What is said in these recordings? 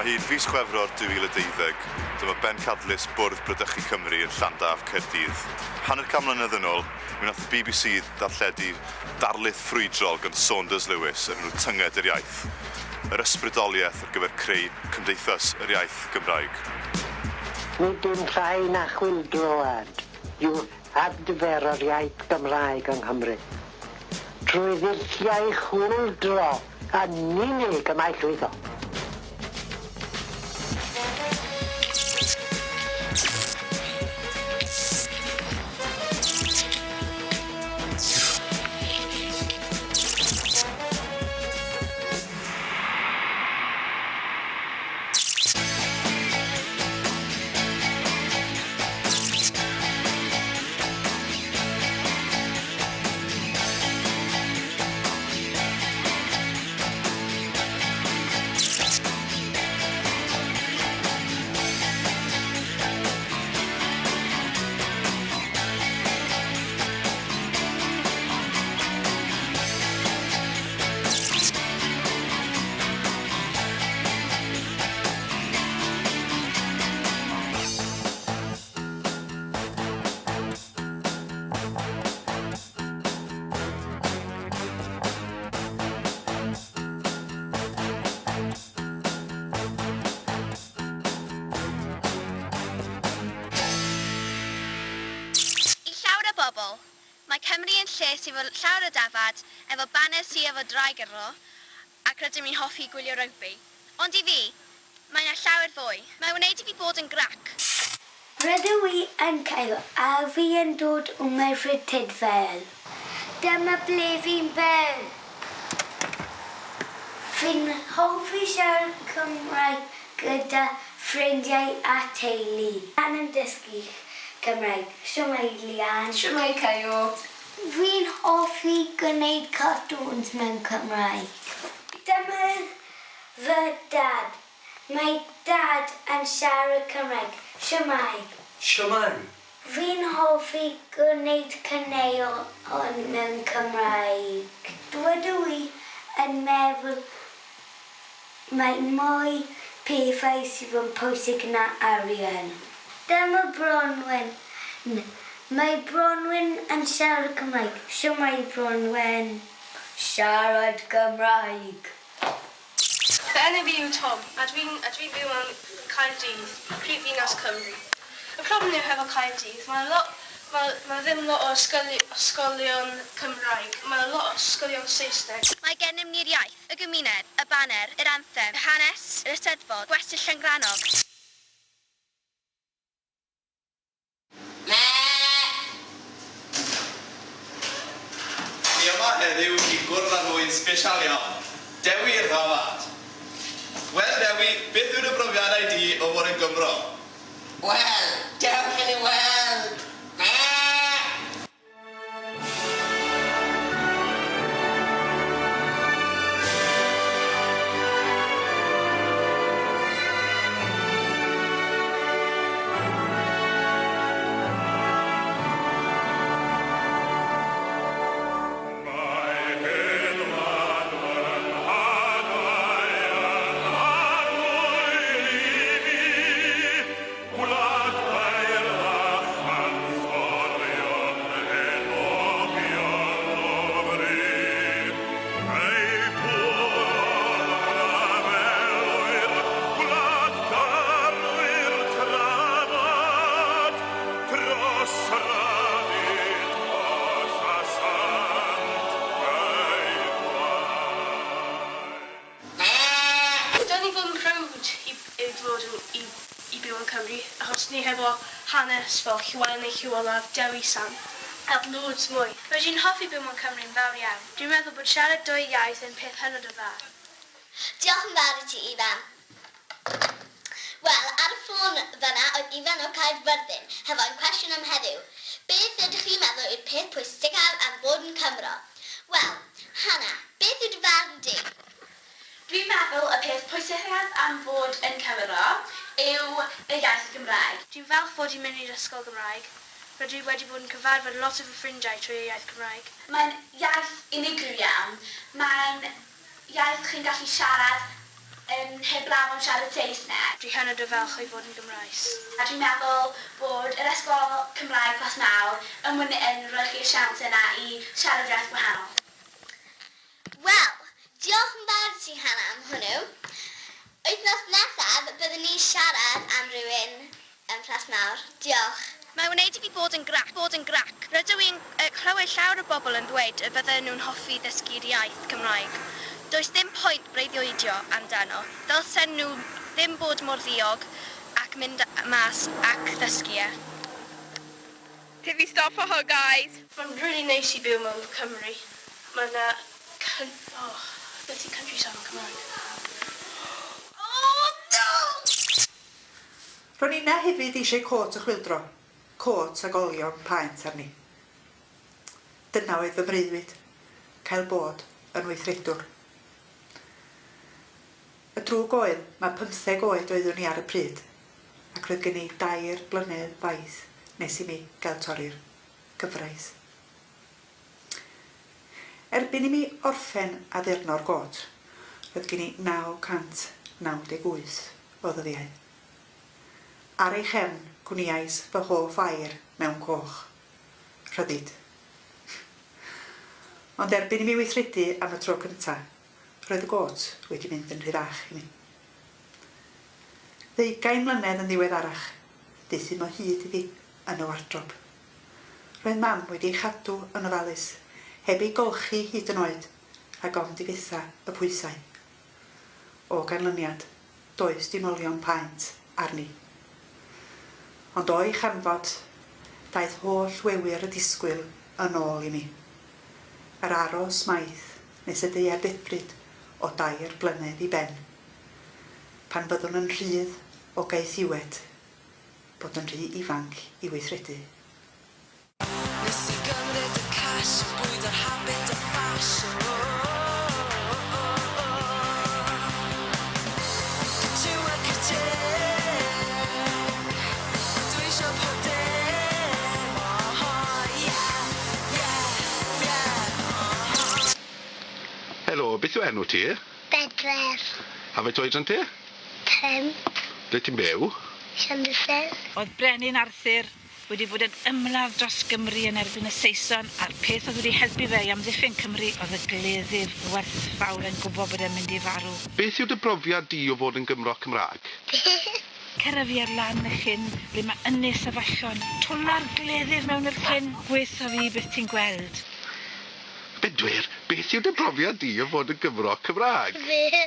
Mae hi'n fis Chwefror 2012. Dyma bencadlys Bwrdd Bradychu Cymru yn Llandaf, Caerdydd. Hanner can mlynedd yn ôl, mi wnaeth y BBC ddarlledu darlith ffrwydrol gan Saunders Lewis o'r enw Tynged yr Iaith, yr ysbrydoliaeth ar gyfer creu Cymdeithas yr Iaith Gymraeg. Nid dim llai na chwyldroad yw adfer yr iaith Gymraeg yng Nghymru. Trwy ddulliau chwyldro yn unig y mae llwyddo. I llawer o bobl, mae Cymru yn lle sydd efo llawer o dafad, efo baner sy efo draig arno, ac rydym ni'n hoffi gwylio rygbi. Ond i fi, mae 'na llawer fwy. Mae'n wneud i fi bod yn grac. Rydw i yn Caio a fi yn dod o Merthyr Tudful. Dyma ble fi'n byw. Fi'n hoffi siarad Cymraeg gyda ffrindiau a teulu. Leanne yn dysgu Cymraeg. Shwmae Leanne? Shwmae Caio? Fi'n hoffi gwneud cartŵns mewn Cymraeg. Dyma fy dad. Mae dad yn siarad Cymraeg. Shwmae? Shwmae? Fi'n hoffi gwneud caneuon mewn Cymraeg. Dydw i yn meddwl mae mwy pethau sydd yn pwysig na arian. Dyma Bronwen. Mae Bronwen yn siarad Cymraeg. Shwmae Bronwen? Siarad Cymraeg. Fy enw fi yw Tom a dwi'n a dwi'n byw yn Caerdydd, prif ddinas Cymru. Y problem yw hefo Caerdydd, mae lot mae mae ddim lot o ysgoli ysgolion Cymraeg, mae lot o ysgolion Saesneg. Mae gennym ni'r iaith, y gymuned, y baner, yr anthem, yr hanes, yr Eisteddfod, Gwesty Llangrannog. Ni yma heddiw i gwrdd â rhywun sbesial iawn, Dewi Rafad. Wel Dewi, beth yw dy brofiadau di o fod yn Gymro? Wel, dewch i ni weld! Dylen ni fod yn proud i i fod yn i i byw yn Cymru achos ni hefo hanes fel Llywelyn ein Llyw Olaf, Dewi Sant a loads mwy. Rydw i'n hoffi byw mewn Cymru yn fawr iawn. Dwi'n meddwl bod siarad dwy iaith yn peth hynod o dda. Diolch yn fawr i ti Ifan. Wel, ar y ffôn fan'na oedd Ifan o Caerfyrddin hefo ein cwestiwn am heddiw. Beth ydych chi'n meddwl yw'r peth pwysicaf am fod yn Cymro? Wel, Hannah, beth yw dy farn di? Dwi'n meddwl y peth pwysicaf am fod yn Cymro yw y iaith Gymraeg. Dwi'n falch fod i'n mynd i'r ysgol Gymraeg. Rydw i wedi bod yn cyfarfod lot o fy ffrindiau trwy y iaith Cymraeg. Mae'n iaith unigryw iawn. Mae'n iaith chi'n gallu siarad Yym heblaw am siarad Saesneg. Dwi hynod o falch o'i fod yn Gymraes. A dwi'n meddwl bod yr Ysgol Cymraeg Plas Mawr yn wyn- yn rhoi chi'r siawns yna i siarad iaith gwahanol. Wel, diolch yn fawr i ti Hannah am hwnnw. Wythnos nesaf byddwn ni'n siarad am rhywun yn Plas Mawr. Diolch. Mae'n wneud i fi bod yn grac, bod yn grac. Rydw i'n clywed llawer o bobl yn ddweud y fydden nhw'n hoffi ddysgu'r iaith Cymraeg. Does ddim pwynt breuddwydio amdano. Ddylsen nhw ddim bod mor ddiog ac mynd mas ac ddysgu e. Tiffy stop for her guys. Mae'n rili neis i byw mewn Cymru. Mae 'na cyn- oh, beth yw countryside yn Cymraeg? Oh no! Ro'n inna hefyd eisiau côt y chwyldro, côt ag olion paent arni. Dyna oedd fy mreuddwyd, cael bod yn weithredwr. Y drwg oedd, ma' pymtheg oed oeddwn i ar y pryd, ac roedd gen i dair blynedd faith nes i mi gael torri'r gyfraith. Erbyn i mi orffen addurno'r gôt, roedd gen i 998 o ddyddiau. Ar ei chefn, gwniais fy hoff air mewn coch. Rhyddid. Ond erbyn i mi weithredu am y tro cynta', roedd y gôt wedi mynd yn rhy fach i mi. Ddeugain mlynedd yn ddiweddarach, deuthum o hyd iddi yn y wardrob. Roedd Mam wedi ei chadw yn ofalus, heb ei golchi hyd yn oed, rhag ofn difetha y pwysau. O ganlyniad, does dim olion paent arni. Ond o'i chanfod, daeth holl wewyr y disgwyl yn ôl i mi. Yr aros maith nes y deuai'r ddedfryd o dair blynedd i ben. Pan fyddwn yn rhydd o gaethiwed, bod yn rhy ifanc i weithredu. Nes i gymryd y cash, bwydo'r habit o ffash, oh oh oh oh. Cytû a cytûn, dwi isio pob dim, oh oh yeah, yeah, yeah, oh oh. Helo, beth yw enw ti? Bedwyr. A faint oedran ti? Pump. Ble ti'n byw? Llandysul. Oedd Brenin Arthur wedi bod yn ymladd dros Gymru yn erbyn y Saeson a'r peth oedd wedi helpu fe i amddiffyn Cymru oedd y gleddyf werthfawr yn gwybod bod e'n mynd i farw. Beth yw dy brofiad di o fod yn Gymro Cymraeg? Cer â fi ar lan y llyn ble ma' Ynys Afallon, twla'r gleddyf mewn i'r llyn, gwetha fi beth ti'n gweld. Bedwyr, beth yw dy brofiad di o fod yn Gymro Cymraeg? Fe.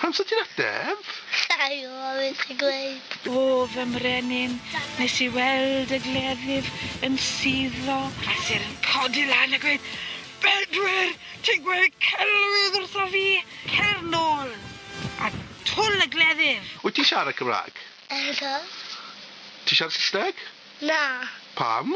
Pam sa ti'n ateb? Sai gwbo beth i gweud. O fy mrenin, nes i weld y gleddyf yn suddo, a Syr yn codi lan a gweud, Bedwyr, ti'n gweud celwydd wrtho fi, cer nôl a twl y gleddyf. Wyt ti'n siarad Cymraeg? Ydw. Ti'n siarad Saesneg? Na. Pam?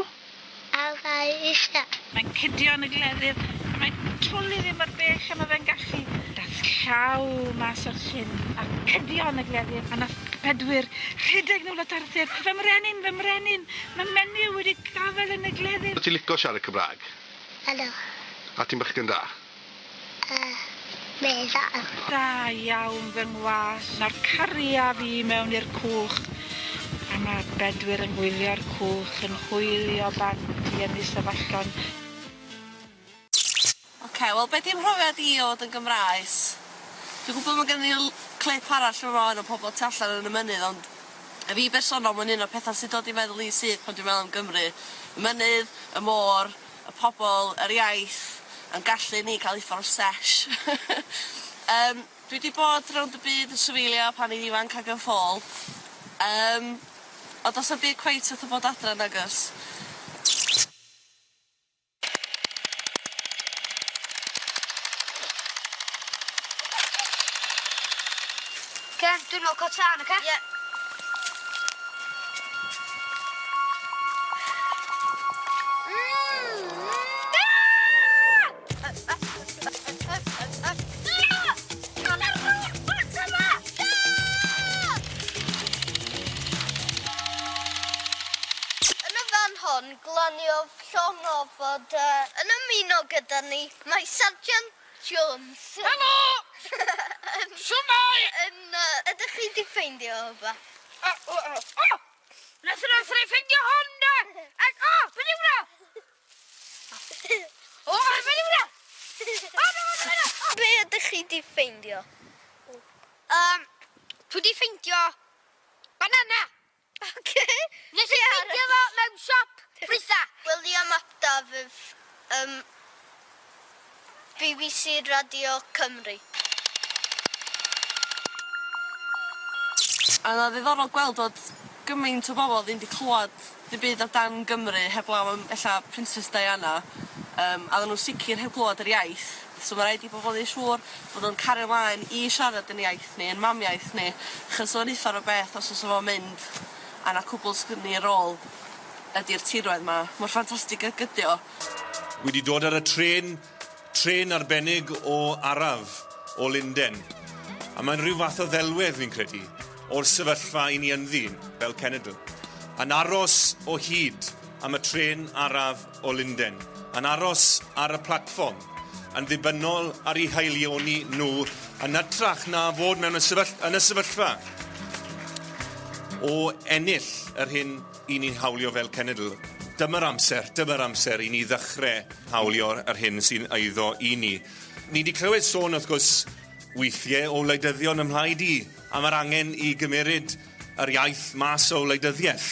A fai eisiau. Mae'n cydio yn y gleddyf a mae'n twlu fi mor bell a ma' fe'n gallu. Dath llaw mas o'r llyn a cydio yn y gleddyf a nath Bedwyr rhedeg nôl at Arthur. Fy mrenin, fy mrenin, ma' menyw wedi gafel yn y gleddyf. Wyt ti'n lico siarad Cymraeg? Ydw. A ti'n bachgen da? Yy, meddal. Da iawn fy ngwas. Nawr caria fi mewn i'r cwch. A ma' Bedwyr yn gwylio'r cwch yn hwylio bant i Ynys Afallon. Oce, wel be' 'di mhrofiad i o fod yn Gymraes? Dwi'n gwbo ma' gen i l- clip arall yn fama o pobol tu allan yn y mynydd ond i fi bersonol ma'n un o'r petha sy'n dod i meddwl i syth pan dwi'n meddwl am Gymru. Y mynydd, y môr, y pobol, yr iaith, a'n gallu ni ca'l uffar o sesh. Yym dwi 'di bod rownd y byd yn trafeilio pan i'n ifanc ag yn ffôl. Yym ond do's na'm byd cweit fatha bod adra nagos? Oce, dwi'n nôl cot tân, oce? Ie. Yn y fan hon, glaniodd llong ofod yn ymuno gyda ni mae Sargeant Jones. Helo! Shwmae! Ydych chi 'di ffeindio rhywbeth? O, o, o, o! Nathon nhw ffeindio hon de! Ac, o, beth yw hwnna? O, beth yw hwnna? O, na, na, na, na! Be ydych chi 'di ffeindio? Um, dwi 'di ffeindio banana. Oce. Nes i ffeindio fo mewn siop ffrwytha. William ap Dafydd, um, BBC Radio Cymru. A o'dd o ddiddorol gweld fod gymaint o bobol ddim 'di clwad dim byd amdan Gymru heblaw am ella Princess Diana yym a oddan nhw sicir heb glwad yr iaith so ma' raid i bobol neu' siŵr bod nw'n cario mlaen i siarad 'yn iaith ni 'yn mamiaith ni achos ma'n uffar o beth os o's o fo'n mynd a 'na cwbwl sgyn ni ar ôl ydi'r tirwedd 'ma mor ffantastig ag ydi o. Wi 'di dod ar y trên, trên arbennig o araf o Lunden. A mae'n rhyw fath o ddelwedd, fi'n credu, o'r sefyllfa i ni ynddi fel cenedl. Yn aros o hyd am y trên araf o Lunden. Yn aros ar y platfform. Yn ddibynnol ar eu haelioni nhw yn hytrach na fod mewn y sefyll- yn y sefyllfa o ennill yr hyn i ni'n hawlio fel cenedl. Dyma'r amser, dyma'r amser i ni ddechrau hawlio yr hyn sy'n eiddo i ni. Ni 'di clywed sôn, wrth gwrs, weithiau o wleidyddion ym mhlaid i am yr angen i gymeryd yr iaith mas o wleidyddiaeth.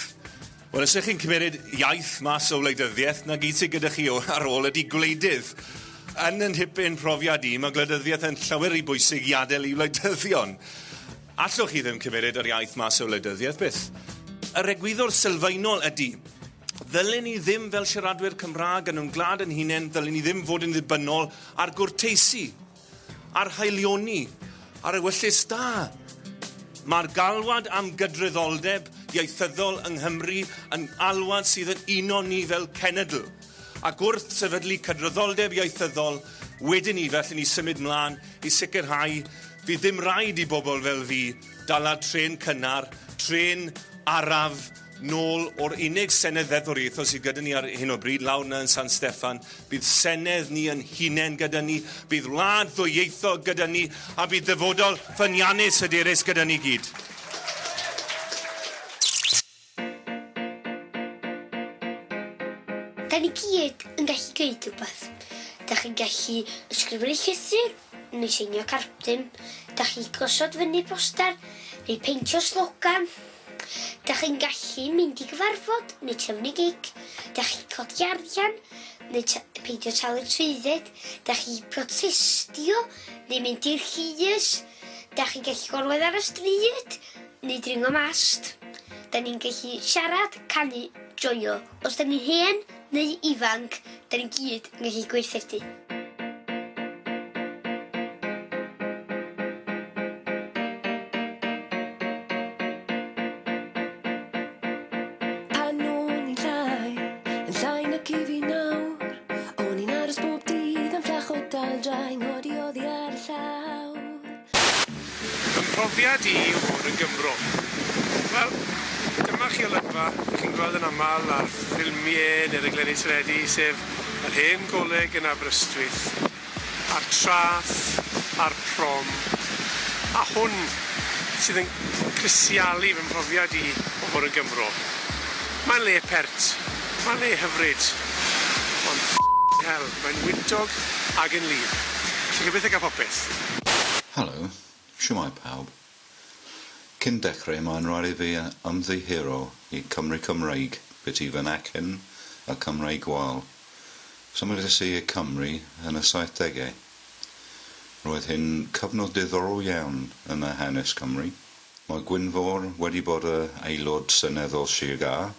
Wel, os ych chi'n cymeryd iaith mas o wleidyddiaeth, 'na gyd sydd gyda chi o, ar ôl ydy gwleidydd. Yn 'y nhipyn profiad i, mae gwleidyddiaeth yn llawer rhy bwysig i adael i wleidyddion. Allwch chi ddim cymeryd yr iaith mas o wleidyddiaeth, byth. Yr egwyddor sylfaenol ydy, ddylen ni ddim fel siaradwyr Cymraeg yn ein gwlad yn hunain, ddylen ni ddim fod yn ddibynnol ar gwrteisi, ar haelioni, ar ewyllys da. Mae'r galwad am gydraddoldeb ieithyddol yng Nghymru yn alwad sydd yn uno ni fel cenedl. Ac wrth sefydlu cydraddoldeb ieithyddol, wedyn ni fe allen ni symud mlaen i sicrhau fydd ddim rhaid i bobl fel fi dala trên cynnar, trên araf, nôl o'r unig Senedd ddeddfwriaethol sydd gyda ni ar hyn o bryd, lawr 'na yn San Steffan. Bydd Senedd ni yn hunain gyda ni, bydd wlad ddwyieithog gyda ni, a bydd dyfodol ffyniannus hyderus gyda ni gyd. Da ni gyd yn gallu gneud rhywbeth. Da chi'n gallu ysgrifennu llythyr neu seinio cardyn. Da chi'n gosod fyny poster neu peintio slogan. Da chi'n gallu mynd i gyfarfod neu trefnu gig. Da chi'n codi arian neu peidio talu'r trwydded. Da chi'n protestio neu mynd i'r llys. Da chi'n gallu gorwedd ar y stryd neu dringo mast. Da ni'n gallu siarad, canu, joio. Os da ni'n hen neu ifanc, da ni gyd yn gallu gweithredu. Pan o'n i'n llai, yn llai nag i fi nawr, o'n i'n aros bob dydd am fflach o daldra i nghodi oddi ar y llawr. Fy mhrofiad i o fod yn Gymro. Wel, dyma chi olygfa 'ych chi'n gweld yn amal ar ffilmie neu raglenni teledu, sef yr hen goleg yn Aberystwyth, a'r trath, a'r prom, a hwn sydd yn crisialu fy mhrofiad i o fod yn Gymro. Mae'n le pert, mae'n le hyfryd, ond ffycin hell, mae'n wyntog ag yn wlyb. Felly gobeithio gael popeth. Helo, shwmae pawb. Cyn dechrau mae'n rhaid i fi ymddiheuro i Cymry Cymreig biti fy acen a Cymraeg gwael. Symudais i i Cymru yn y saithdegau. Roedd hi'n cyfnod diddorol iawn yn y hanes Cymru. Mae Gwynfor wedi bod y Aelod Seneddol Sir Gâr.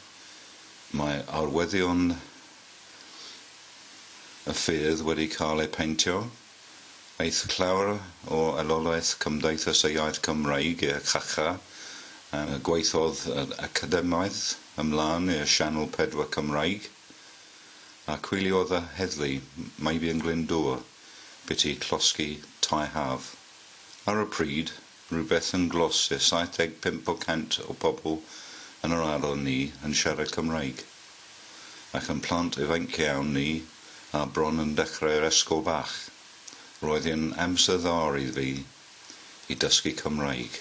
Mae arwyddion y ffyrdd wedi cael eu peintio. Aeth llawer o aelodau Cymdeithas y Iaith Cymraeg i'r carchar a gweithiodd yr academydd ymlaen i'r Sianel 4 Cymraeg a chwiliodd y heddlu Meibion Glyndŵr biti llosgi tai haf. Ar y pryd, rhywbeth yn glos i 75 y cant o pobl yn yr ardal ni yn siarad Cymraeg, ac yn plant ifainc iawn ni a bron yn dechrau'r ysgol bach. Roedd hi'n amser dda i fi i dysgu Cymraeg.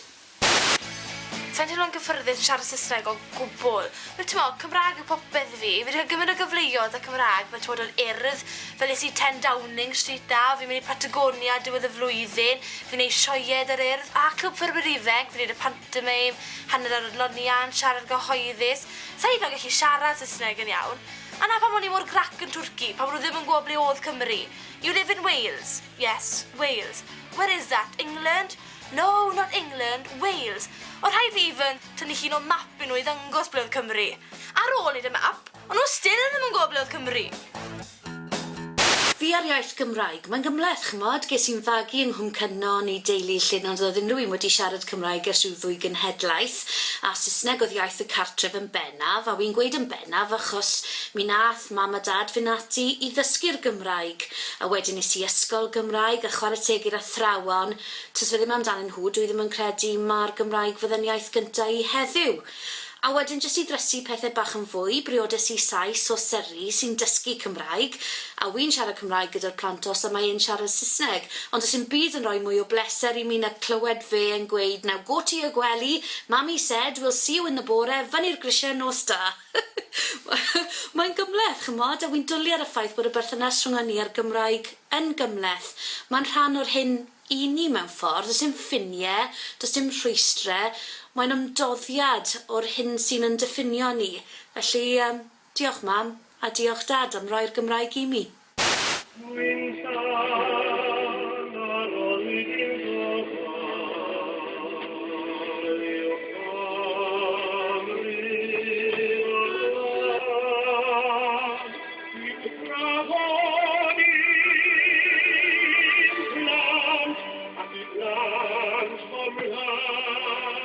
Sai'n teimlo'n gyffyrddus yn siarad Saesneg o gwbl. Fel t'mo', Cymra'g yw popeth i fi. Fi 'di cael gymaint o gyfleoedd 'da Cymra'g, fel t'mod yr Urdd, fel es i 10 Downing Street 'na, fi'n mynd i Patagonia diwedd y flwyddyn, fi'n neud sioeau 'da'r Urdd, a Clwb Ffermwyr Ifanc, fi'n neud y pantomime, hanner ar adloniant, siarad gyhoeddus. Sai hyd yn oed gallu siarad Saesneg yn iawn. A 'na pam o'n i mor grac yn Twrci, pan o'n nhw ddim yn gwybod ble o'dd Cymru. You live in Wales? Yes, Wales. Where is that? England? No, not England, Wales. O'dd rhaid fi even tynnu llun o map i nhw i ddangos ble oedd Cymru. Ar ôl neud y map, o'n nhw still ddim yn gwybod ble oedd Cymru. Fi a'r iaith Gymraeg, mae'n gymhleth, ch'mod, ges i'n fagu yng Nghwm Cynon i deulu lle nad oedd unrhyw un wedi siarad Cymraeg ers rhyw ddwy genhedlaeth, a Saesneg oedd iaith y cartref yn bennaf, a wi'n gweud yn bennaf achos mi nath mam a dad fynd ati i ddysgu'r Gymraeg, a wedyn es i ysgol Gymraeg, a chwarae teg i'r athrawon, Tase fe ddim amdanyn nhw, dwi ddim yn credu ma'r Gymraeg fydde'n iaith gynta i heddiw. A wedyn jyst i ddrysu pethe bach yn fwy, briodes i Sais o Surrey sy'n dysgu Cymraeg, a wi'n siarad Cymraeg gyda'r plantos a mae e'n siarad Saesneg. Ond does dim byd yn rhoi mwy o bleser i mi na clywed fe yn gweud 'Now go to your gwely, Mammy said we'll see you in the bore, fyny'r grisiau, nos da. Mae'n gymhleth, ch'mod, a wi'n dwli ar y ffaith bod y berthynas rhwng ni a'r Gymraeg yn gymhleth. Mae'n rhan o'r hyn i ni mewn ffordd, does dim ffinie, does dim rhwystre, mae'n ymdoddiad o'r hyn sy'n yn diffinio ni. Felly, yym, diolch Mam, a diolch Dad am roi'r Gymraeg i mi. Dwi'n llan ar ôl i dim gofal yw Cymru fy wlad. Brafon i'n plant ac i blant fy mhlant.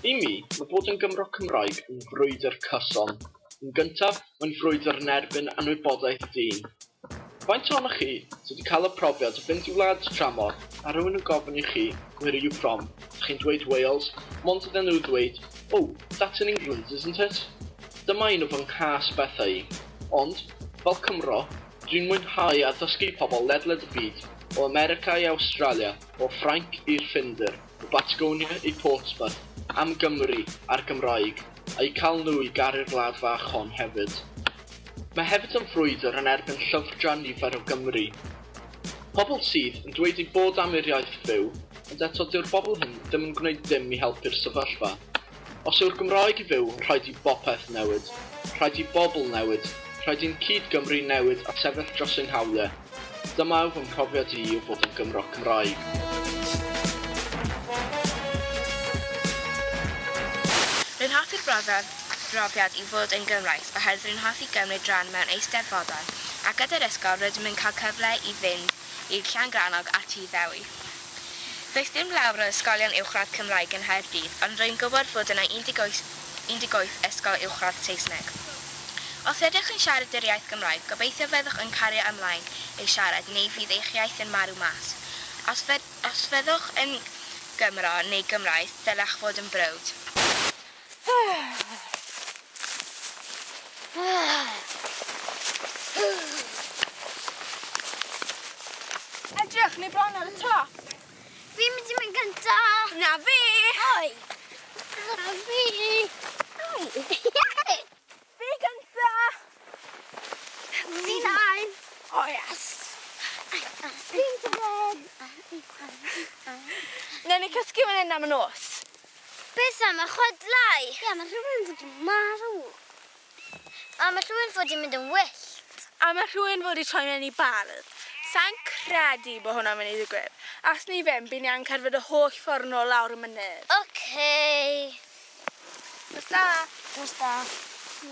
I mi, mae bod yn Gymro Cymraeg yn frwydr cyson. Yn gyntaf, mae'n frwydr yn erbyn anwybodaeth dyn. Faint ohonoch chi sydd wedi cael y profiad o fynd i wlad tramor a rhywun yn gofyn i chi where are you from, a chi'n dweud Wales, mond iddyn nhw ddweud oh, that's in England isn't it? Dyma un o fy nghas bethau i. Ond, fel Cymro, dwi'n mwynhau addysgu pobl ledled y byd, o America i Awstralia, o Ffrainc i'r Ffindir, o Batagonia i Portsmouth, am Gymru a'r Gymraeg, a'u cael nhw i garu'r wlad fach hon hefyd. Mae hefyd yn frwydr yn erbyn llyfrdra nifer o Gymry. Pobl sydd yn dweud eu bod am i'r iaith fyw, ond eto dyw'r bobl hyn ddim yn gwneud dim i helpu'r sefyllfa. Os yw'r Gymraeg i fyw, rhaid i bopeth newid. Rhaid i bobl newid. Rhaid i'n cyd-Gymry newid a sefyll dros ein hawliau. Dyma yw fy mhrofiad i o fod yn Gymro Cymraeg. Rwy'n hoffi'r brofiad brofiad i fod yn Gymraes oherwydd rwy'n hoffi gymryd rhan mewn eisteddfodau a gyda'r ysgol rydym yn cael cyfle i fynd i Llangrannog a Tŷ Ddewi. Does dim lawer o ysgolion uwchradd Cymraeg yng Nghaerdydd ond rwy'n gwybod fod yna 18 18 ysgol uwchradd Saesneg. Os ydych yn siarad yr iaith Gymraeg, gobeithio fyddwch yn cario ymlaen ei siarad neu fydd eich iaith yn marw mas. Os os fyddwch yn Gymro neu Gymraes, dylech fod yn browd. Edrych, ni bron ar y top. Fi'n mynd i mynd gynta. Na fi! Oi! Na fi! Oi! Fi gynta! Fi'n ail. O yes! Fi'n drydydd. Newn ni cysgu fan hyn am y nos. Beth am y chwedlau? Ie, mae rhywun fod i marw. A mae rhywun fod i mynd yn wyllt. A mae rhywun fod i troi mewn i bardd. Sai'n credu bod hwnna'n mynd i ddigwydd. Os ni ddim, bydd ni angen cerdded y holl ffordd nôl lawr y mynydd. Ok. Nos da. Nos da.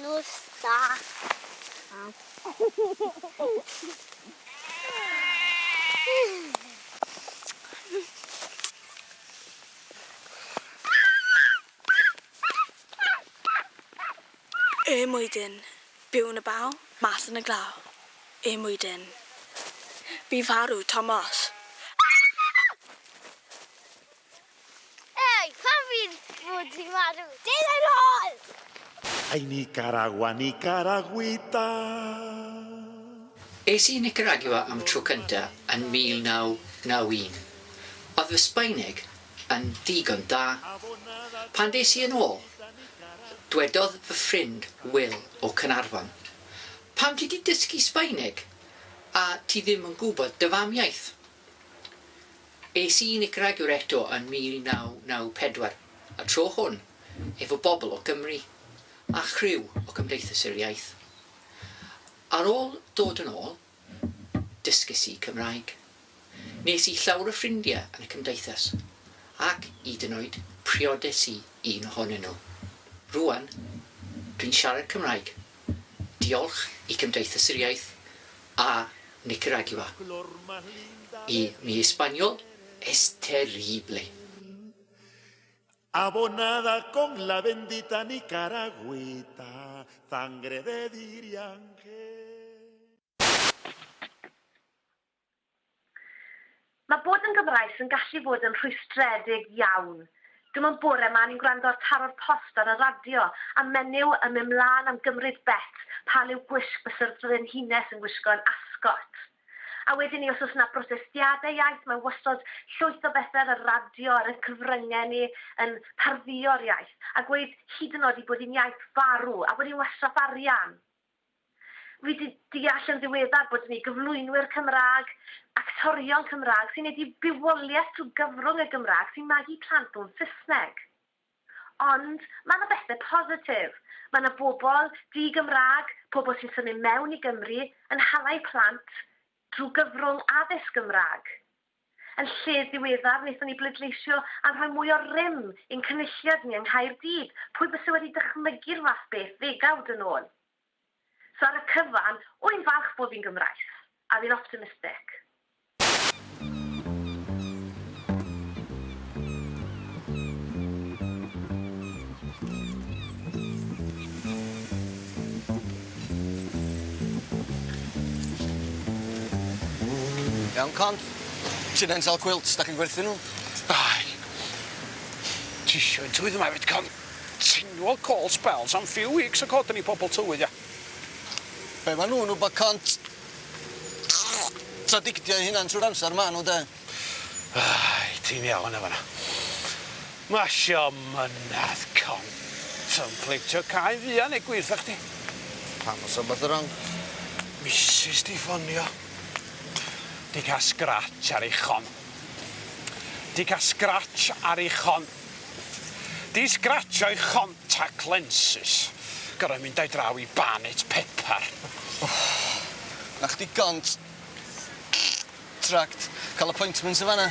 Nos da. Y mwydyn, byw yn y baw, mas yn y glaw. Y mwydyn. Bu farw Tomos. Ei, pam fi'n fod i marw? Dyn yn ôl! Ay, Nicaragua, Nicaragüita. Es i Nicaragua am tro cynta yn 1991. Oedd fy Sbaeneg yn ddigon da. Pan des i yn ôl, dwedodd fy ffrind Wil o Caernarfon, Pam ti 'di dysgu Sbaeneg a ti ddim yn gwybod dy famiaith? Es i i Nicaragua eto yn 1994, y tro hwn efo bobl o Gymru a chriw o Cymdeithas yr Iaith. Ar ôl dod yn ôl, dysges i Cymraeg. Nes i llawer o ffrindiau yn y Cymdeithas, ac hyd yn oed priodes i un ohonyn nhw. Rŵan, dwi'n siarad Cymraeg. Diolch i Cymdeithas yr Iaith a Nicaragua. Y mi español es terrible. Abonada con la bendita Nicaragüita, sangre de Diriangén. Mae bod yn Gymraes yn gallu fod yn rhwystredig iawn. Dim ond bore 'ma o'n i'n gwrando ar Taro'r Post ar y radio, a menyw yn mynd mlaen am gymryd bet pa liw gwisg byse'r frenhines yn gwisgo yn Ascot. A wedyn 'ny os oes 'na brotestiadau iaith, mae wastod llwyth o bethau ar y radio, ar y cyfryngau ni, yn parddio'r iaith, a gweud hyd yn oed ei bod hi'n iaith farw, a bod hi'n wastraff arian. Fi 'di deall yn ddiweddar bod ni gyflwynwyr Cymraeg, actorion Cymraeg sy'n neud eu bywoliaeth trwy gyfrwng y Gymraeg, sy'n magu plant nhw'n Saesneg. Ond mae 'na bethe positif. Mae 'na bobl di-Gymraeg, pobl sy'n symud mewn i Gymru, yn hala eu plant drwy gyfrwng addysg Gymraeg. Yn lled ddiweddar, wnaethon ni bleidleisio am rhoi mwy o rym i'n cynulliad ni yng Nghaerdydd. Pwy byse wedi dychmygu'r fath beth ddegawd yn ôl? So ar y cyfan, wy'n falch bod fi'n Gymraes, a fi'n optimistic. Iawn, Con. Ti'n hen sâl quilts, da chi'n gwerthu nhw? Ai. Ti isio un tywydd yma efyd, Con? Continual cold spells am few weeks according i pobl tywydd, ia. Be ma nhw'n wbod cont tradictio'u hunan trwy'r amser ma nhw de? Ai, ti'n iawn yn fan'na. Ma isio mynadd con. Tymplitio cae fuan neu gwir 'tha chdi. Pam o's wbath yn rong? Misus 'di ffonio. 'Di ca'l scratch ar ei chon. 'Di ca'l scratch ar ei chon. 'Di scratcho'i chontact lenses. Gor'o' mynd â'i draw i Barnet Pepar. Na chdi gont tract. Ca'l appointment yn fan 'na.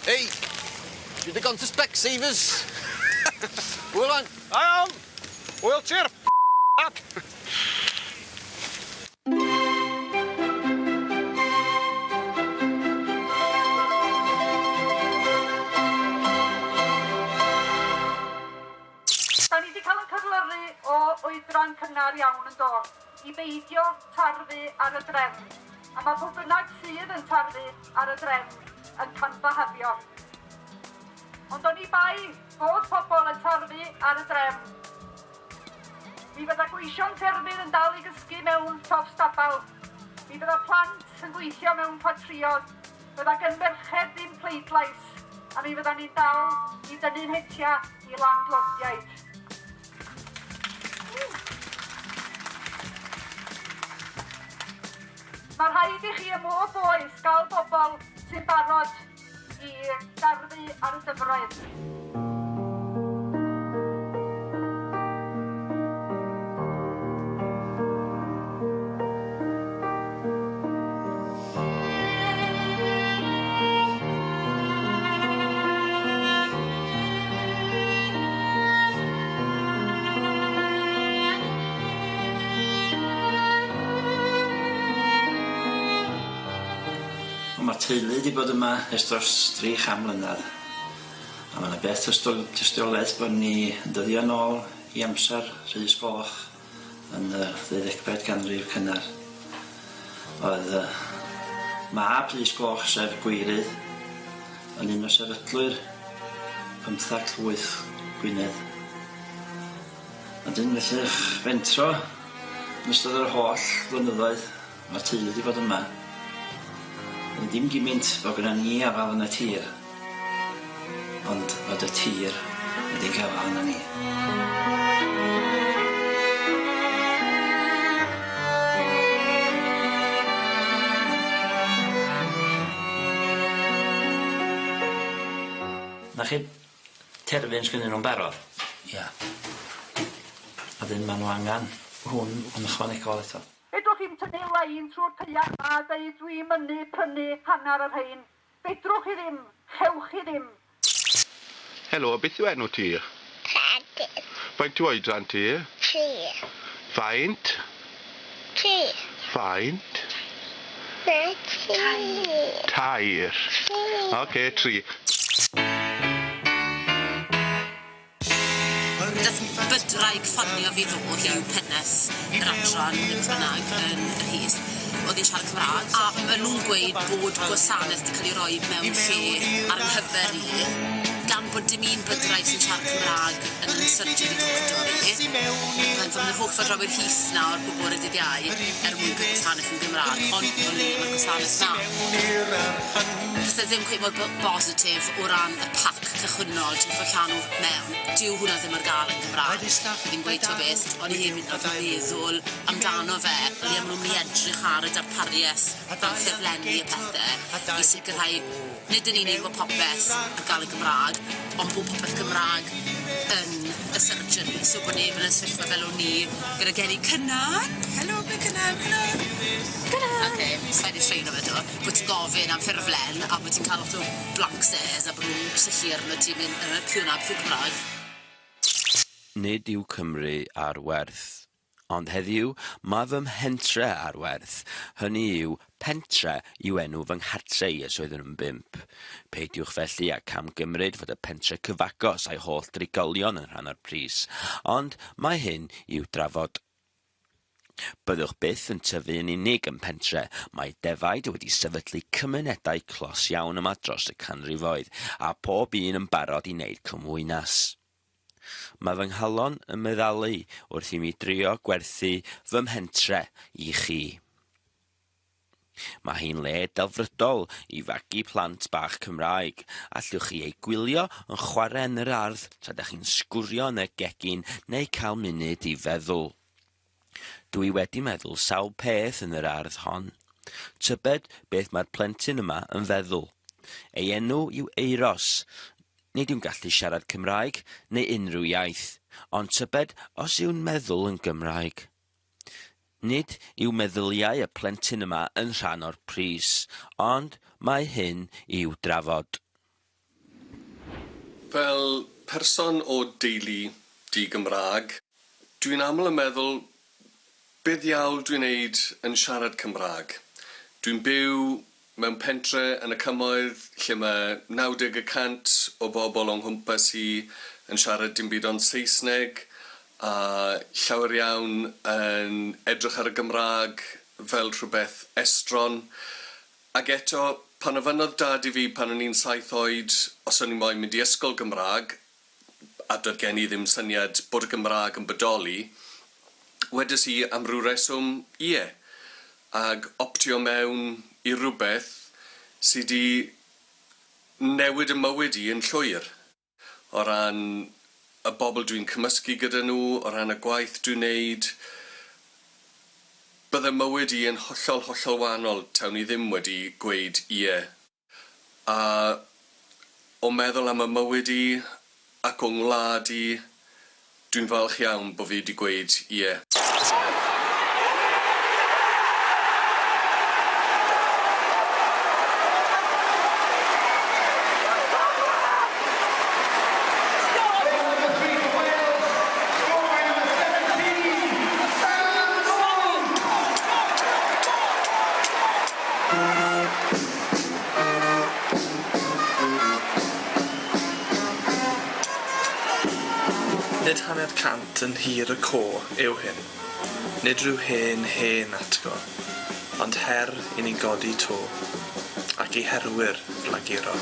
Ei! Dwi 'di gone to Specsavers! Hwyl wan! Da iawn! Hwyl ti'r dad! Da ni 'di cael ein cyflyru o oedran cynnar iawn yn do, i beidio tarfu ar y drefn, a mae pwy bynnag sydd yn tarfu ar y drefn yn camfahafio. Ond oni bai fod pobl yn tarfu ar y drefn, mi fydda gweision ffermydd yn dal i gysgu mewn llofft stabal, mi fydda plant yn gweithio mewn ffatrïodd, fydda gen merched ddim pleidlais, a mi fydda ni'n dal i dynnu'n hetia i landlordiaid. Mae rhaid i chi ym mhob oes gael bobl sy'n barod i darfu ar y dyfroedd. Mae'r teulu 'di bod yma ers dros 300 mlynedd. A ma' 'na beth tystol- tystiolaeth bod ni yn dyddio nôl i amser Rhys Goch yn y ddeuddegfed ganrif cynnar. Oedd yy mab Rhys Goch sef Gweirydd yn un o sefydlwyr pymthag llwyth Gwynedd. A 'dyn felly 'ych fentro yn ystod yr holl flynyddoedd ma'r teulu 'di bod yma yy dim gymint bo' gynna ni afal yn y tir ond fod y tir wedi gafal arnon ni. 'Na chi terfyn sgynnyn nw'n barod. Ia. A 'dyn ma' nw angan hwn yn ychwanegol eto. Fedrwch chi'm tynnu lein trwy'r caeau 'ma a deud dwi'n mynnu prynu hanner y rhein. Fedrwch chi ddim. Chewch chi ddim. Helo, beth yw enw ti? Peredur. Faint yw oedran ti? Tri. Faint? Tri. Faint? Na, tri. Tair. Tri. Oce, tri. Nath bydwraig ffonio fi ddo, hi yw pennaeth yr adran neu beth bynnag yn yr Hys. O'dd hi'n siarad Cymra'g a ma' nw'n gweud bod gwasanaeth 'di ca'l 'i roi mewn lle ar 'y nghyfer i gan bod dim un bydwraig sy'n siarad Cymra'g yn 'yn surgery doctor i. Mae'n mynd yr holl ffordd draw i'r Rhys nawr bob bore dydd Iau er mwyn cael gwasanaeth yn Gymra'g ond o leia ma'r gwasanaeth 'na. Pethe ddim cweit mor bositif o ran y pac cychwynnol ti'n gorffod llanw mewn, dyw hwnna ddim ar ga'l yn Gymra'g. Fi'n gweud t'o' beth, o'n i heb hyd yn o'd meddwl amdano fe, o leia ma' nw'n myn' i edrych ar y darparieth fel ffurflenni a pethe i sicrhau nid yn unig bo' popeth ar ga'l yn Gymra'g, ond bo' popeth Gymra'g yn y surgery, so bo' neb yn y sefyllfa fel o'n i gyda geni Cynan. Helo, ble Cynan? Helo! Cynan! Oce, sai 'di treino fe 'to. Bo' ti'n gofyn am ffurflen a bo' ti'n ca'l lot o blank stares a bo' nw'n syllu arno ti myn' yy pwy wnna, pwy Cymra'g? Nid yw Cymru ar werth. Ond heddiw, mae fy mhentre ar werth. Hynny yw, Pentre yw enw fy nghartre i ers oeddwn yn bump. Peidiwch felly â camgymryd fod y pentre cyfagos a'i holl drigolion yn rhan o'r pris, ond mae hyn i'w drafod. Byddwch byth yn tyfu yn unig yn Pentre, mae defaid wedi sefydlu cymunedau clos iawn yma dros y canrifoedd, a phob un yn barod i wneud cymwynas. Mae fy nghalon yn meddalu wrth i mi drio gwerthu fy mhentre i chi. Mae hi'n le delfrydol i fagu plant bach Cymraeg. Allwch chi eu gwylio yn chwarae yn yr ardd tra 'da chi'n sgwrio yn y gegin neu cael munud i feddwl. Dw i wedi meddwl sawl peth yn yr ardd hon. Tybed beth mae'r plentyn yma yn feddwl? Ei enw yw Euros. Nid yw'n gallu siarad Cymraeg neu unrhyw iaith, ond tybed os yw'n meddwl yn Gymraeg? Nid yw meddyliau y plentyn yma yn rhan o'r pris, ond mae hyn i'w drafod. Fel person o deulu di-Gymraeg, dwi'n aml yn meddwl be ddiawl dwi'n neud yn siarad Cymraeg? Dwi'n byw mewn pentre yn y cymoedd lle mae 90 y cant o bobl o nghwmpas i yn siarad dim byd ond Saesneg a llawer iawn yn edrych ar y Gymraeg fel rhywbeth estron. Ac eto, pan ofynnodd dad i fi pan o'n i'n saith oed os o'n i moyn mynd i ysgol Gymraeg, a doedd gen i ddim syniad bod y Gymraeg yn bodoli, wedes i am ryw reswm, ie, ag optio mewn i rywbeth sy 'di newid 'y mywyd i yn llwyr, o ran y bobl dwi'n cymysgu gyda nhw, o ran y gwaith dwi'n neud. Bydde mywyd i yn hollol, hollol wahanol tawn i ddim wedi gweud ie. A o meddwl am 'y mywyd i ac o ngwlad i, dwi'n falch iawn bo fi 'di gweud ie. Nid hanner cant yn hir y co yw hyn. Nid rhyw hen, hen atgo, ond her i ni godi to, ac i herwyr flaguro.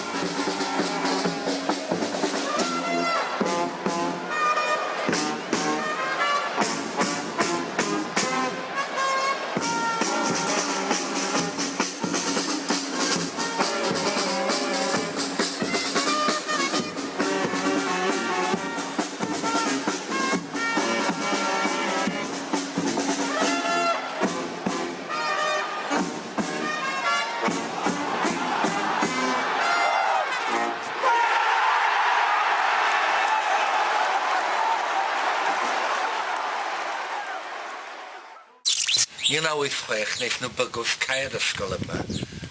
1986 wnaethon nhw bygwth cau'r ysgol yma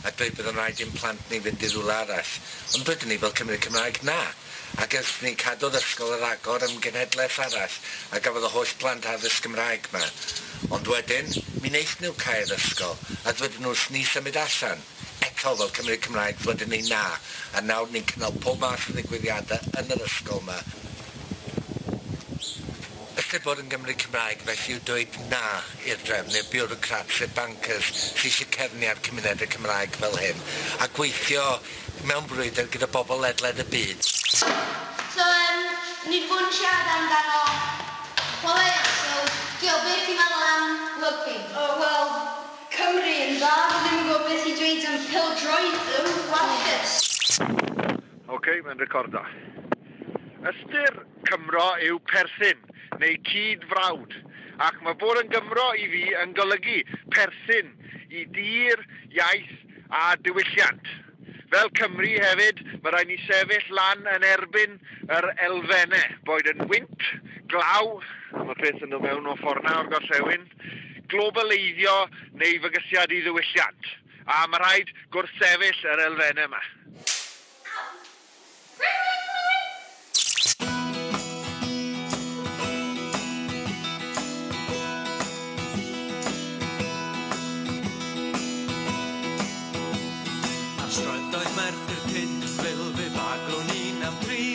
a dweud bydd yn rhaid i'n plant ni fynd i rywle arall. Ond dwedon ni fel Cymry Cymraeg na. Ac ers ni cadw'r ysgol ar agor am genhedlaeth arall a gafodd y holl plant addysg Gymraeg 'ma. Ond wedyn mi wnaethon nhw cau'r ysgol a dwedon nhw wrth ni symud allan. Eto fel Cymry Cymraeg dwedon ni na. A nawr ni'n cynnal pob math o ddigwyddiadau yn yr ysgol 'ma. Ystyr bod yn Gymry Cymraeg felly yw dweud na i'r drefn, i'r biwrocrats, i'r bankers sy eisiau cefnu ar cymunedau Cymraeg fel hyn, a gweithio mewn brwydr gyda bobl ledled y byd. So yym, ni 'di bod yn siarad amdano chwaraeon, so Gio, beth ti'n meddwl am rygbi? O wel, Cymru yn dda, fi ddim yn gwybod beth i dweud am pêl-droed ddo, warthus. Ok, mae'n recordo. Ystyr Cymro yw perthyn, neu cyd-frawd, ac mae bod yn Gymro i fi yn golygu perthyn i dir, iaith a diwylliant. Fel Cymry hefyd, mae rhaid ni sefyll lan yn erbyn yr elfennau, boed yn wynt, glaw, a mae peth yn dod mewn o ffordd 'na o'r gorllewin, globaleiddio neu fygythiad i ddiwylliant. A mae rhaid gwrthsefyll yr elfennau yma. Ar strydoedd Merthyr Tudful fe faglwn un am dri,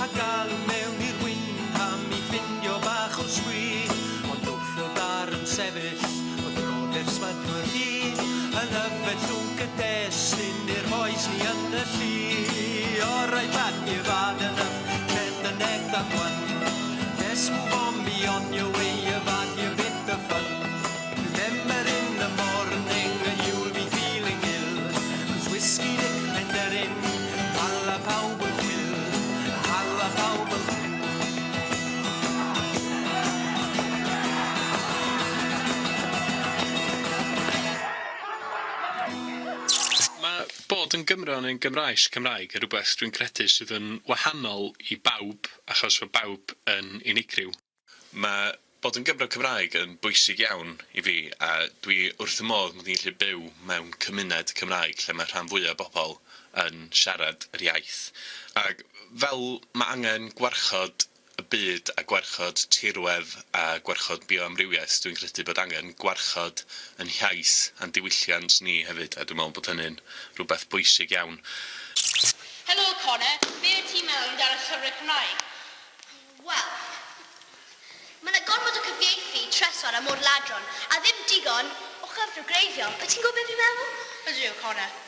A galw mewn i'r Wyndham i ffindio bach o sgwi. Ond wrth y bar yn sefyll, oedd brodyr smygwr hi, Yn yfed llwnc y destun i'r bois ni yn y llu. All right lad, you've had enough, get the neck that one. Let's move on, be on your way, you've had your bit of fun. Remember in the morning you'll be feeling ill, 'Cause whiskey Dick Penderyn, hala pawb yn chwil, hala pawb yn chwil. Mae bod yn Gymro neu'n Gymraes Cymraeg yn rhywbeth dwi'n credu sydd yn wahanol i bawb achos fod bawb yn unigryw. Mae bod yn Gymro Cymraeg yn bwysig iawn i fi a dwi wrth fy modd mod i'n gallu byw mewn cymuned Cymraeg lle mae rhan fwya o bobl yn siarad yr iaith. Ac fel mae angen gwarchod y byd a gwarchod tirwedd a gwarchod bioamrywiaeth, dwi'n credu bod angen gwarchod yn hiaith a'n diwylliant ni hefyd a dwi'n meddwl bod hynny'n rhywbeth bwysig iawn. Helo Connor, be wyt ti'n meddwl amdano llyfrau Cymraeg? Wel, mae 'na gormod o cyfieithu Trysor a Môr-ladron a ddim digon o chyfrif gwreiddiol. Wyt ti'n gwybod be fi'n meddwl? Ydw, Connor.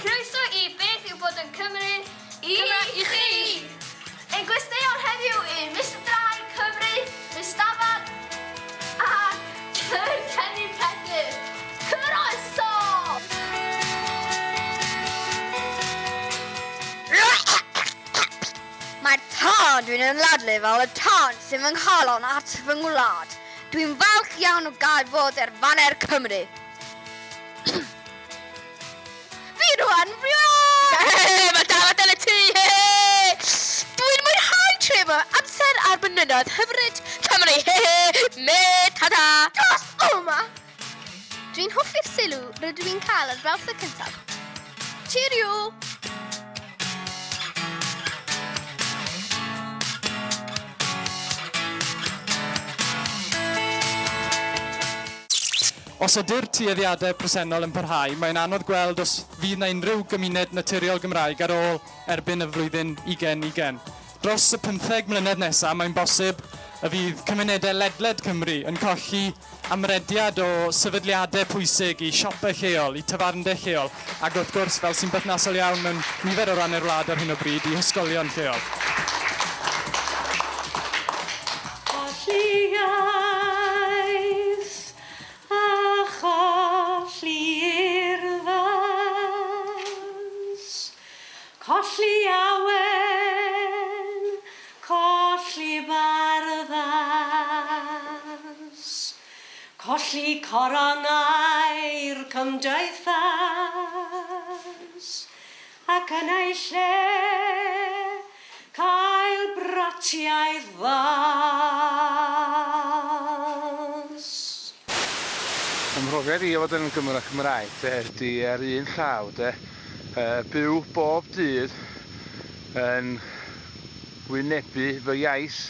Croeso i Beth yw bod yn Cymru i, i chi! Ein gwesteion heddiw yw Mister Drai Cymru, Miss Dafad a Sir Kenny Pedr. Croeso! Mae'r tân dwi'n ymladlu fel y tân sy'n fy nghalon at fy ngwlad. Dwi'n falch iawn o gael fod ar faner Cymru. Fi rwan, Mae dafad yn y tŷ! Dwi'n mwynhau treulio amser ar mynyddoedd hyfryd Cymru! Me, ta-ta! Dos o 'ma! Dwi'n hoffi'r sylw rydw i'n cael ar draws y cyntaf. Cheerio! Os ydy'r tueddiadau presennol yn parhau, mae'n anodd gweld os fydd 'na unrhyw gymuned naturiol Gymraeg ar ôl erbyn y flwyddyn 2020. Dros y pymtheg mlynedd nesaf, mae'n bosib y fydd cymunedau ledled Cymru yn colli amrediad o sefydliadau pwysig i siopau lleol, i tafarndai lleol, ac wrth gwrs, fel sy'n berthnasol iawn mewn nifer o rannau'r wlad ar hyn o bryd, i hysgolion lleol. Colli iaith a cholli urddas, colli awen, colli barddas, colli coronau'r cymdeithas, ac yn ei lle cael bratiaith fas. Fy mhrofiad i o fod yn Gymro Cymraeg de ydi ar un llaw de yy byw bob dydd yn wynebu fy iaith,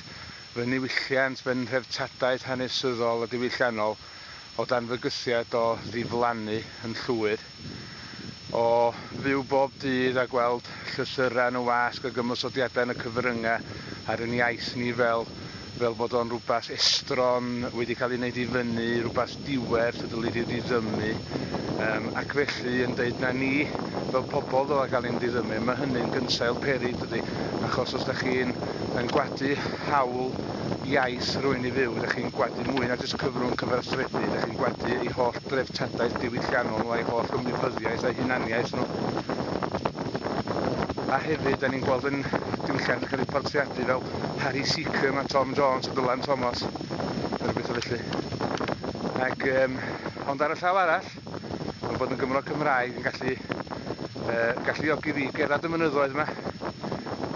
fy niwylliant, fy nhreftadaeth hanesyddol a diwylliannol o dan fygythiad o ddiflannu yn llwyr, o fyw bob dydd a gweld llythyrau yn y wasg ac ymosodiadau yn y cyfryngau ar yn iaith ni fel fel bod o'n rhywbeth estron wedi cael ei wneud i fyny, rhywbeth diwerth y dylid ei ddiddymu, yym ac felly yn deud na ni fel pobl ddyla gael ein diddymu, mae hynny'n gynsail peryg dydi, achos os da chi'n yn gwadu hawl iaith rhywun i fyw, dach chi'n gwadu mwy na jyst cyfrwng cyfathrebu, dach chi'n gwadu eu holl dreftadaeth diwylliannol nhw a'u holl ymwybyddiaeth a'u hunaniaeth nhw. A hefyd, da ni'n gweld yn diwylliant yn cael ei portreadu fel Harry Seacombe a Tom Jones a Dylan Thomas, neu rhywbeth o felly. Ac, um, ond ar y llaw arall, mae bod yn Gymro Cymraeg yn gallu uh, galluogi fi gerdded y mynyddoedd yma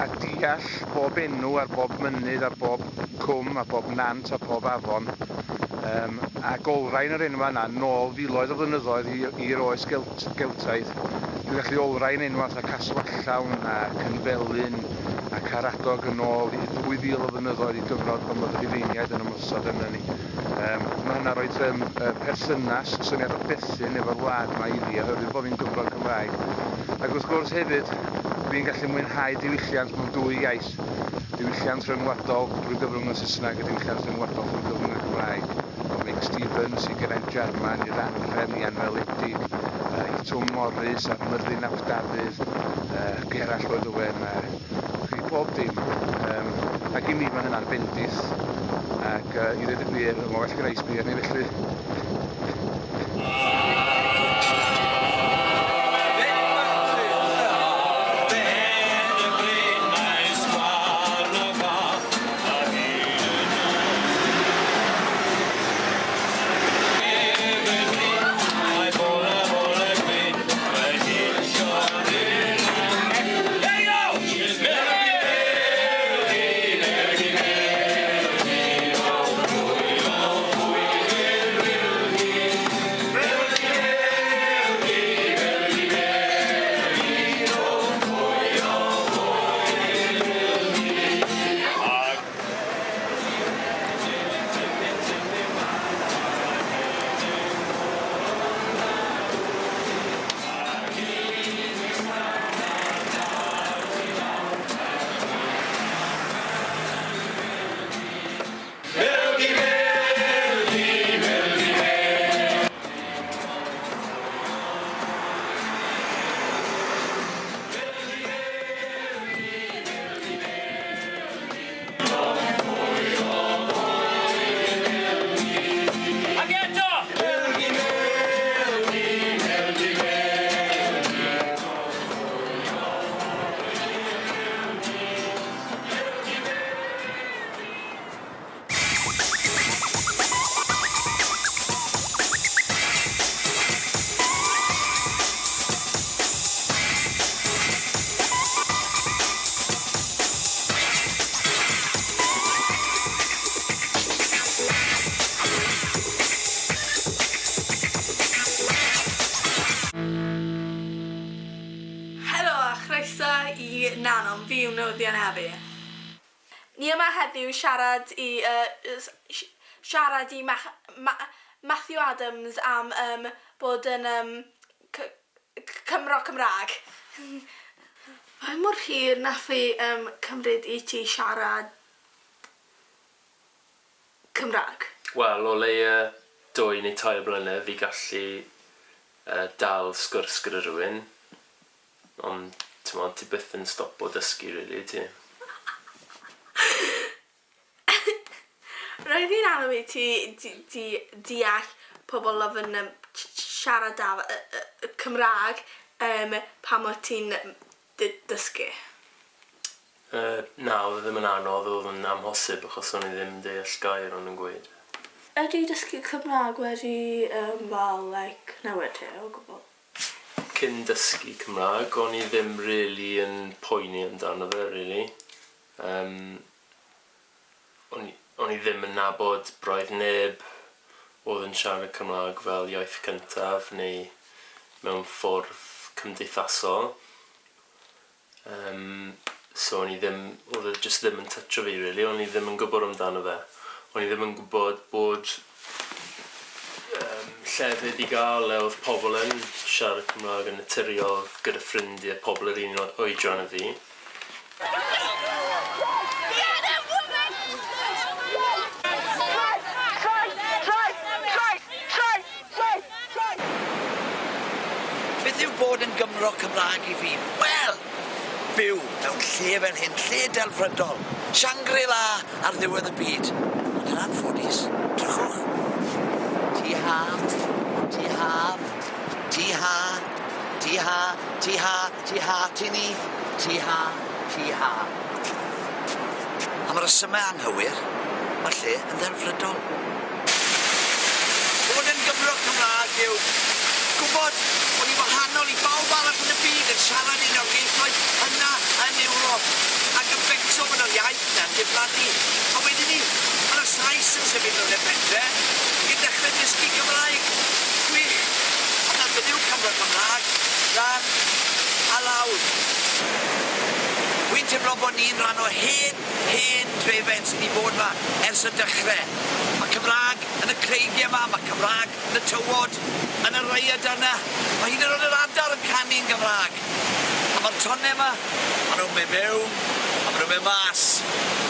a deall bob enw ar bob mynydd ar bob cwm a bob nant a pob afon um, ac olrhain yr enwau yna nôl filoedd o flynyddoedd i'r oes Gelt, Geltaidd. Dwi'n gallu olrhain enwau fatha Caswallawn a Cynfelyn a Caradog yn ôl i 2000 o flynyddoedd i gyfnod pan oedd y Rhufeiniaid yn ymosod arnon ni. Yym, ma' hynna'n rhoid yym yy perthynas, syniad o berthyn efo'r wlad 'ma i fi oherwydd bo' fi'n Gymro Cymraeg. Ac wrth gwrs hefyd, dwi'n gallu mwynhau diwylliant mewn dwy iaith, diwylliant rhyngwladol drwy gyfrwng y Saesneg a diwylliant rhyngwladol drwy gyfrwng y Gymraeg. O Meic Stevens i Geraint Jarman i'r Anhrefn i Anweledig, yy i Twm Morys a Myrddin ap Dafydd, yy Gerallt Lloyd Owen a i pob dim. Yym, ac i mi mae hynna'n bendith. Ac uh, i ddweud y gwir, mae'n well gyda i sbio arni felly. Ac eto! Helo a chroeso i Nanom, fi yw Noddion Efi. Ni yma heddiw i siarad i yy siarad i mach- ma- Matthew Adams am yym bod yn yym C- Cymro Cymraeg. Faint mor hir nath hi yym cymryd i ti siarad Cymraeg? Wel, o leia dwy neu tair blynedd i gallu yy dal sgwrs gyda rhywun, ond t'mod ti byth yn stopo dysgu rili wyt ti? Roedd hi'n anodd i ti di- deall pobl oedd yn yym siarad am y Cymraeg yym pan o't ti'n dysgu? Yy na, oedd e ddim yn anodd, oedd yn amhosib achos o'n i ddim yn deall gair o'n nhw'n gweud. Ydy dysgu Cymraeg wedi yym fel like newid ti o gwbl? Cyn dysgu Cymraeg o'n i ddim rili yn poeni amdano fe rili. Yym o'n i o'n i ddim yn nabod braidd neb oedd yn siarad Cymraeg fel iaith cyntaf neu mewn ffordd cymdeithasol. Yym so o'n i ddim, oedd e jyst ddim yn tytsio fi rili, o'n i ddim yn gwybod amdano fe. O'n i ddim yn gwybod bod yym llefydd i ga'l le o'dd pobl yn siarad Cymra'g yn naturiol gyda ffrindie pobl yr un oedran â fi. Beth yw bod yn Gymro Cymraeg i fi? Wel, byw mewn lle fel hyn, lle delfrydol, Shangri-La ar ddiwedd y byd. Ond yn anffodus, drychwch, Tŷ Haf, Tŷ Haf, Tŷ Ha, Tŷ Ha, Tŷ Ha, Tŷ Ha, Tŷ Ni, Tŷ Ha, Tŷ Ha. Am y resymau anghywir, mae'r lle yn ddelfrydol. Bod yn Gymro Cymraeg yw gwybod bod ni'n wahanol i bawb arall yn y byd yn siarad un o'r ieithoedd hynna yn Ewrop ac yn becso bod yr iaith 'na'n diflannu. A wedyn 'ny, ma' 'na Sais yn sefyll mewn y pentre ac yn dechre dysgu Cymraeg. Gwych! Ond na beth yw Cymro Cymraeg, lan a lawr. Wi'n teimlo bod ni'n rhan o hen, hen drefen sy 'di bod 'ma ers y dechre. Ma' Cymra'g yn y creigie 'ma, ma' Cymra'g yn y tywod, yn y rhaeadr 'na. Ma' hyd yn o'd yr adar yn canu'n Gymra'g. A ma'r tonne 'ma, ma' nw'n myn' mewn a ma' nw'n myn' mas.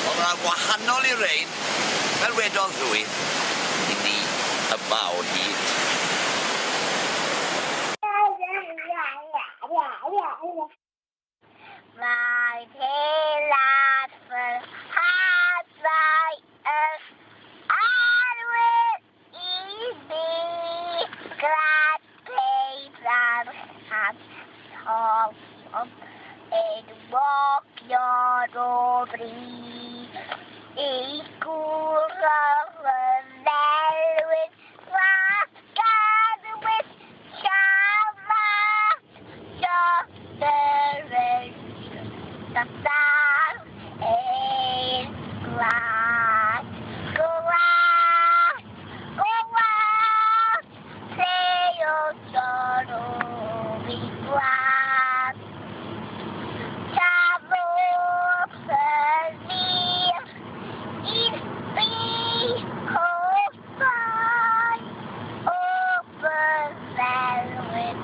Ond ma' wahanol i rein, fel wedodd rhywun, 'yn ni yma o hyd. Mae teilad fy hadau yr arwydd i fi glad peidar hanthol enwogion o fri i gwrdd y felwyn glas Gadwyd siarad Dros ein gwlad. Gwlad, gwlad, Theodor o fi gwlad. Tafwch y ddur i'r byd holl Bai o byfelwyd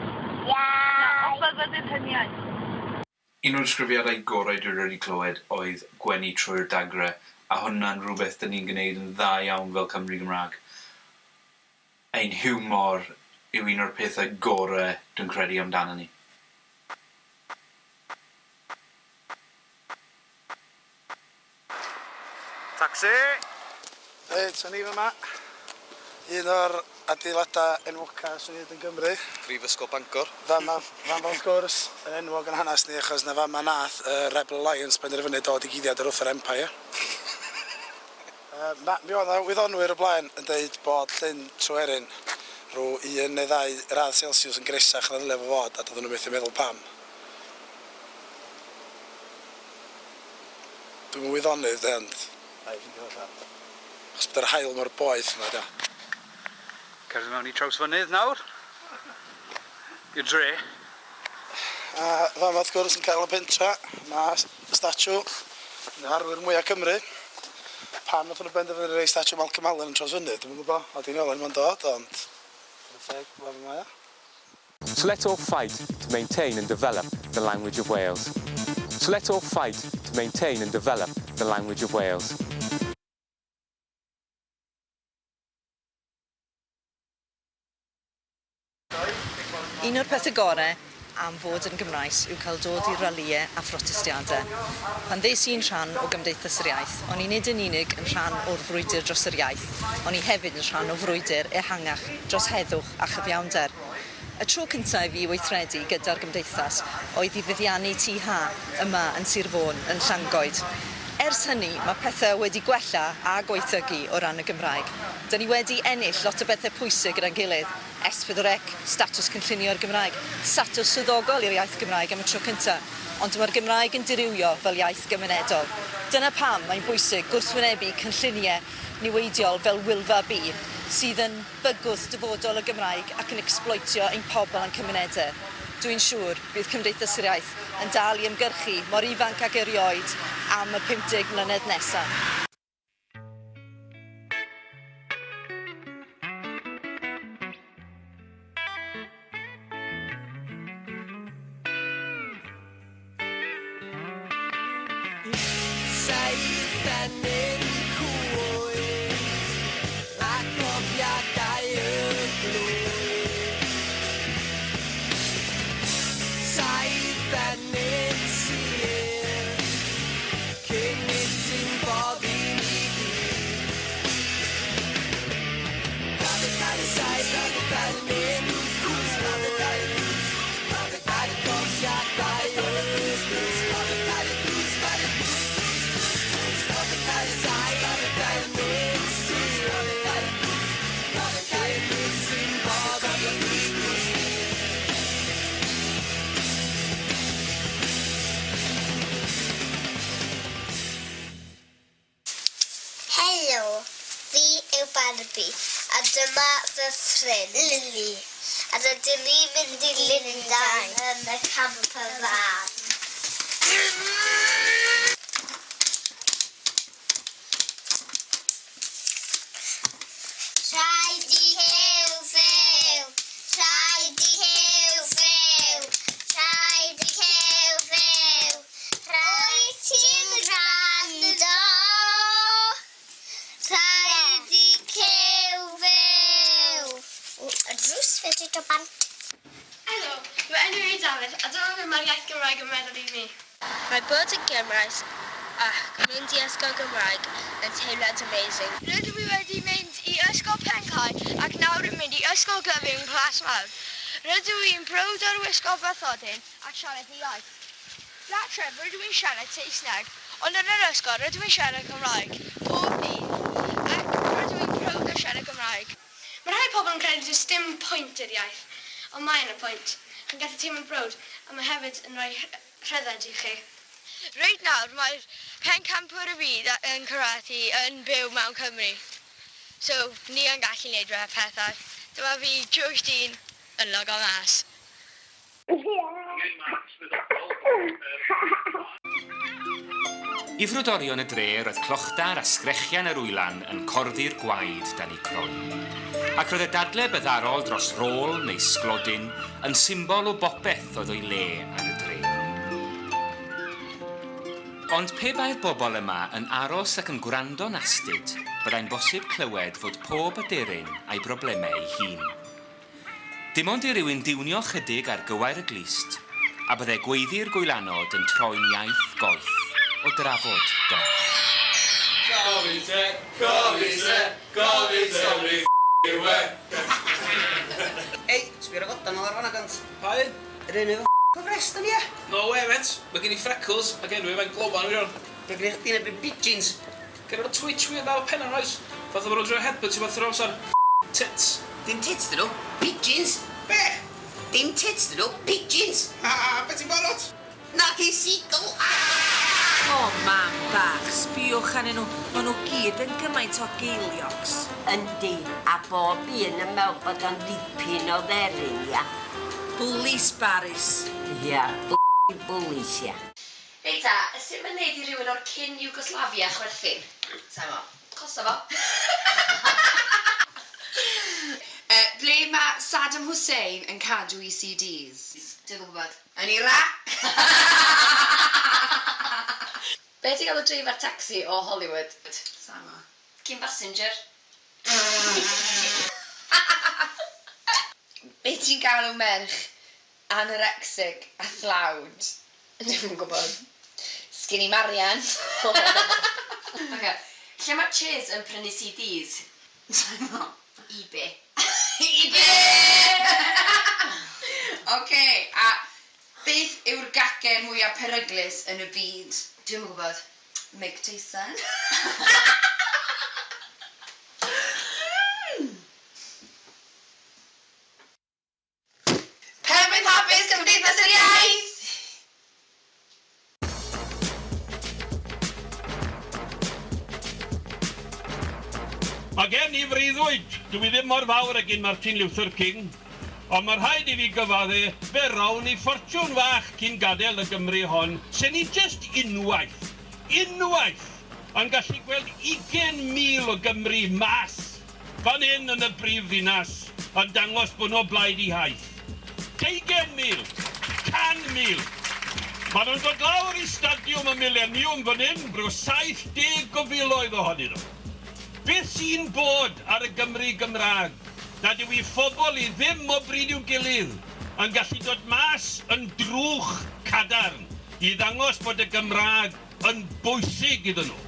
iau. Na, o bydd yn iaith. Un o'r disgrifiadau gorau dwi erioed 'di clywed oedd gwenu trwy'r dagre, a hwnna'n rhywbeth 'dyn ni'n gwneud yn dda iawn fel Cymry Gymraeg. Ein hiwmor yw un o'r pethau gore dwi'n credu amdanon ni. Tacsi! Reit, o'n i fyma. Un o'r adeilada enwoca swn i ddeud yn Gymru. Prifysgol Bangor. Fama, fama wrth gwrs, yn enwog yn hanes ni achos na fama nath y Rebel Alliance benderfynu dod i guddiad yr wrth yr Empire. Yy, ma- mi oedd 'na wyddonwyr o blaen yn deud bod Llyn Tryweryn rhyw un neu ddau radd Celsius yn gresach na ddylai fo fod a doedden nhw methu meddwl pam. Dwi'm yn wyddonydd de ond wna i ffeindio fo allan. Achos bod yr haul mor boeth yma dio. Cerdded mewn i Trawsfynydd nawr. I'r dre. A fama wrth gwrs yn canol y pentra ma' statue un o arwyr mwya Cymru. Pam nath nhw benderfynu rhoi statue Malcolm Allen yn Trawsfynydd, dwi'm yn gwybod, a 'di Niola ddim yn dod, ond chwarae teg, fel mae o. So let's all fight to maintain and develop the language of Wales. So let's all fight to maintain and develop the language of Wales. Un o'r pethe gore am fod yn Gymraes yw cael dod i ralïe a phrotestiade. Pan ddes i'n rhan o Gymdeithas yr Iaith, o'n i nid yn unig yn rhan o'r frwydr dros yr iaith, o'n i hefyd yn rhan o frwydr ehangach dros heddwch a chyfiawnder. Y tro cynta i fi weithredu gyda'r Gymdeithas oedd i fuddiannu Tŷ Ha yma yn Sir Fôn, yn Llangoed. Ers hynny, mae pethau wedi gwella a gwaethygu o ran y Gymraeg. 'Da ni wedi ennill lot o bethau pwysig gyda'n gilydd, S4C, statws cynllunio'r Gymraeg, statws swyddogol i'r iaith Gymraeg am y tro cynta', ond mae'r Gymraeg yn dirywio fel iaith gymunedol. Dyna pam mae'n bwysig gwrthwynebu cynlluniau niweidiol fel Wylfa B, sydd yn bygwth dyfodol y Gymraeg ac yn ecsbloetio ein pobl a'n cymunedau. Dw i'n siŵr bydd Cymdeithas yr Iaith yn dal i ymgyrchu mor ifanc ag erioed am y 50 mlynedd nesa'. Saith ennyn cwyn a cofiadau y glwyn. Saith ennyn sir cyn i ti'n boddi ni gyd. Saith ennyn cwyn a cofiadau y Helo, fi yw Barbie a dyma fy ffrind Lily a rydyn ni'n mynd i Lundain yn y camper van. Rhaid i Huw fyw! Rhaid i Huw fyw! Rhaid i Huw fyw! Wyt ti'n gwrando? Rhaid i Huw fyw! Y drws wedi dod bant. Helo, fy enw i yw Dafydd a dyma be mae'r iaith Gymraeg yn meddwl i mi. Mae bod yn Gymraes ac mynd i ysgol Gymraeg yn teimlad amazing. Rydw i wedi mynd i Ysgol Pencae ac nawr yn mynd i Ysgol Gyfun Plas Mawr. Rydw i'n browd o'r wisgo bathodyn ac siarad y iaith. Gartref rydw i'n siarad Saesneg, ond yn yr ysgol rydw i'n siarad Cymraeg pob dydd ac rydw i'n prowd o siarad Cymraeg. Mae rhai pobl yn credu does dim pwynt i'r iaith, ond mae yna pwynt. Chi'n gallu teimlo'n browd a mae hefyd yn rhoi rhyddid i chi. Reit nawr mae'r pencampwr y byd yn karate yn byw mewn Cymru. So ni yn gallu neud rhe pethau. Dyma fi, George Dean, yn logo mas. I frodorion y dre roedd clochdar a sgrechian yr wylan yn corddi'r gwaed dan eu croen. Ac roedd y dadle byddarol dros rôl neu sglodyn yn symbol o bopeth oedd o'i le ar y dre. Ond pe bai'r bobl yma yn aros ac yn gwrando'n astud, byddai'n bosib clywed fod pob aderyn a'i broblemau ei hun. Dim ond i rywun diwnio chydig ar gywair y glust, a bydde gweiddi'r gwylanod yn troi'n iaith goeth o drafod doeth. Cofi te, cofi te, cofi te, wi yw e. Ei, sbia ar y godan nôl ar fanna gynt. Pa un? Yr un efo o frest arni ia? No way mêt, mae gen i freckles ac enw i mae'n globan wirion. Be gynna chdi yn erbyn pigeons? Gen i efo twitch weird na efo penna nhw oes? Fatha ma nhw'n trio headbutt ti wbath trwy'r amser. Tits. Dim tits dyn nhw, pigeons! Be? Dim tits dyn nhw, pigeons! Ha ha, be ti'n barod? Naci seagull! O mam bach, sbiwch arnyn nhw, ma' nhw gyd yn gymaint o geiliogs. Yndi, a bob un yn me'wl bod o'n dipyn o dderyn, ia. Bwlis barus. Ia, bwlis, ia. Reit ta, sut mae'n neud i rhywun o'r cyn Iwgoslafia chwerthin? Saimo. Kosovo. Ble mae Saddam Hussein yn cadw ei CDs? Dwi'n gwybod. Yn Iraq! Be ti'n galw dreifar tacsi o Hollywood? Saimo. Cyn passenger. Be ti'n galw merch anorexic a thlawd? Dwi'm yn gwybod. Skinny Marian. Ocê. Lle mae Chiz yn prynu CDs? Saimo. eBay. eBay! Ocê, a beth yw'r gacen mwyaf peryglus yn y byd? Dwi'm yn gwybod. Mike Tyson. Penblwydd hapus Cymdeithas yr Iaith! Mae gen i freuddwyd, dw i ddim mor fawr ag un Martin Luther King, ond mae rhaid i fi gyfadde, fe rown i ffortiwn fach cyn gadael y Gymru hon, sen i jyst unwaith, unwaith, yn gallu gweld 20,000 o Gymry mas fan hyn yn y brif ddinas yn dangos bod nhw o blaid eu haith. 20,000! 100,000! Maen nhw'n dod lawr i Stadiwm y Mileniwm fan hyn, rhyw 70 o filoedd ohonyn nhw. Beth sy'n bod ar y Gymru Gymraeg nad yw ei phobl hi ddim o bryd i'w gilydd yn gallu dod mas yn drwch cadarn i ddangos bod y Gymraeg yn bwysig iddyn nhw?